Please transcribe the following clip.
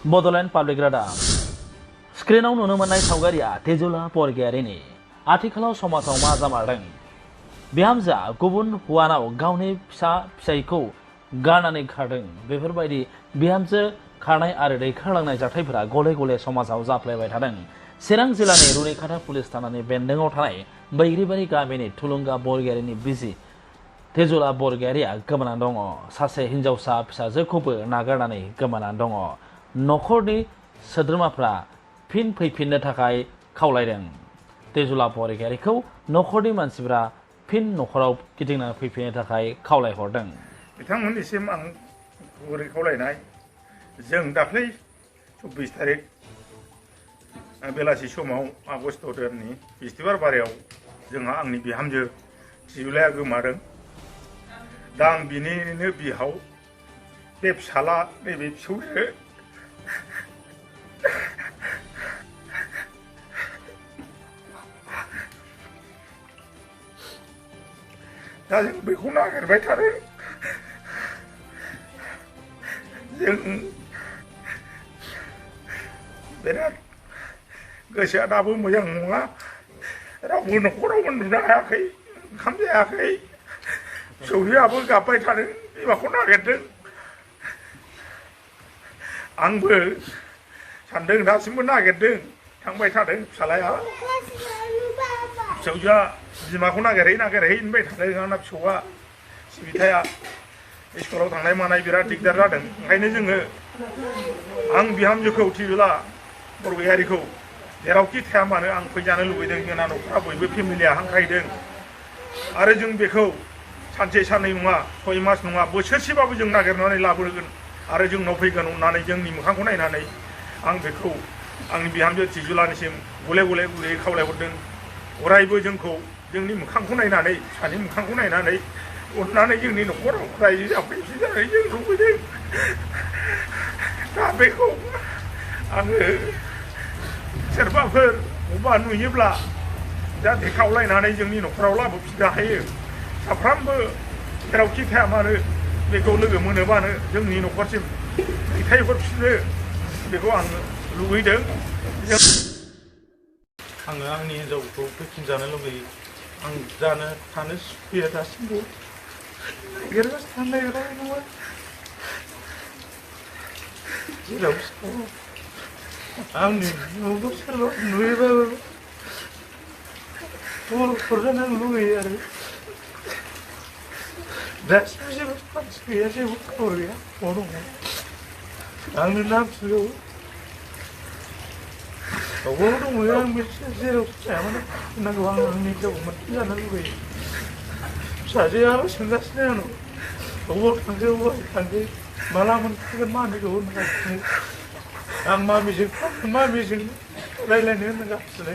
Bodoland public रादाब स्क्रिनाव नुनो मोननाय सावगारिया तेजुला बरगयारिनि आथिखालाव समाजाव मा जामारदों बिहामजोआ गुबुन हौवानाव गावनि फिसायखौ गारनानै खारदों बेफोरबायदि बिहामजो खारनाय आरो दैखारलांनाय जाथायफोरा गले गले समाजाव जाफ्लेबाय थादों चिरां जिल्लानि रुनिखाता पुलिस थानानि बेन्दोङाव थानाय बैग्रिबारि गामिनि थुलुंगा बरगयारिनि बिसि तेजुला बरगयारिया गोमानानै दङ सासे हिनजावसा फिसाजोखौबो नागारनानै गोमानानै दङ नखरनि सोद्रोमाफ्रा फिन फैफिननो थाखाय खावलायदों तेजुला बरगयारिखौ नखरनि मानसिफ्रा फिन नखराव गिदिंना फैफिननो थाखाय खावलायहरदों बिथांमोननिसिम आं गुरै खावलायनाय जों दाख्लै 24 तारिख बेलासि समाव आगस्ट दाननि बिस्तिबार बारायाव जोंहा आंनि बिहामजो तेजुलाया गोमादों दा आं बिनिनो बिहाव बे फिसाला नैबे फिसौजो दा जों बेखौ नागिरबाय थादों जों बिराद गोसोआ दाबो मोजां नङा रावबो नखराव उन्दुनो हायाखै ओंखाम जायाखै फिसौजोआबो गाबबाय थादों बिमाखौ नागिरदों आंबो सानदों दासिमबो नागिरदों थांबाय थादों फिसालाया फिसौजोआ बिमाखौ नागिरै होनबाय थादों आंना फिसौआ सिबिथाया स्कुलाव थांनाय मानाय बिराद दिगदार जादों ओंखायनो जोङो आं बिहामजोखौ तेजुला बरगयारिखौ जेरावखि थाया मानो आं फैजानो लुबैदों जोंना नखरा बयबो फेमिलिया हांख्रायदों आरो जों बेखौ सानसे साननै नङा 6 मास नङा बोसोरसेबाबो जों नागिरनानै लाबोगोन आरो जोंनाव फैगोन अननानै जोंनि मोखांखौ नायनानै आं बेखौ आंनि बिहामजो तेजुलानिसिम गले गले गुरै खावलायहरदों अरायबो जोंखौ जोंनि मोखांखौ नायनानै फिसानि मोखांखौ नायनानै अननानै जोंनि नखराव रायजो जाफैफिनजानो जों लुबैदों दा बेखौ आङो सोरबाफोर बबेबा नुयोब्ला जाहाथे खावलायनानै जोंनि नखराव लाबोफिननो हायो साफ्रामबो जेरावखि थाया मानो बेखौ लोगो मोनोबानो जोंनि नखरसिम दैथायहरफिनो बेखौ आं लुबैदों आङो आंनि हिनजावखौ फैफिनजानो लुबैयो आं थानो सुखुयो दासिमबो नागिरगासिनो नागिरनाय नङा जेरावखि आंनि न'खौ सोरबा नुयोबाबो खबर हरजानो लुगैयो आरो दासिमबो जेबो मानसि गैया जेबो खबर गैया बबाव दङ आंनो नांसिगौ बबाव दङ आं बेसो जेरावखि थाया मानो नांगौ आं आंनि हिनजावखौ मोनफिनजानो लुगैयो फिसाजोआबो सोंगासिनो आंनाव बबाव थांखो माला मोनफिनगोन मानिखौ होनगासिनो आं मामिजों रायज्लायनो होनगासिनो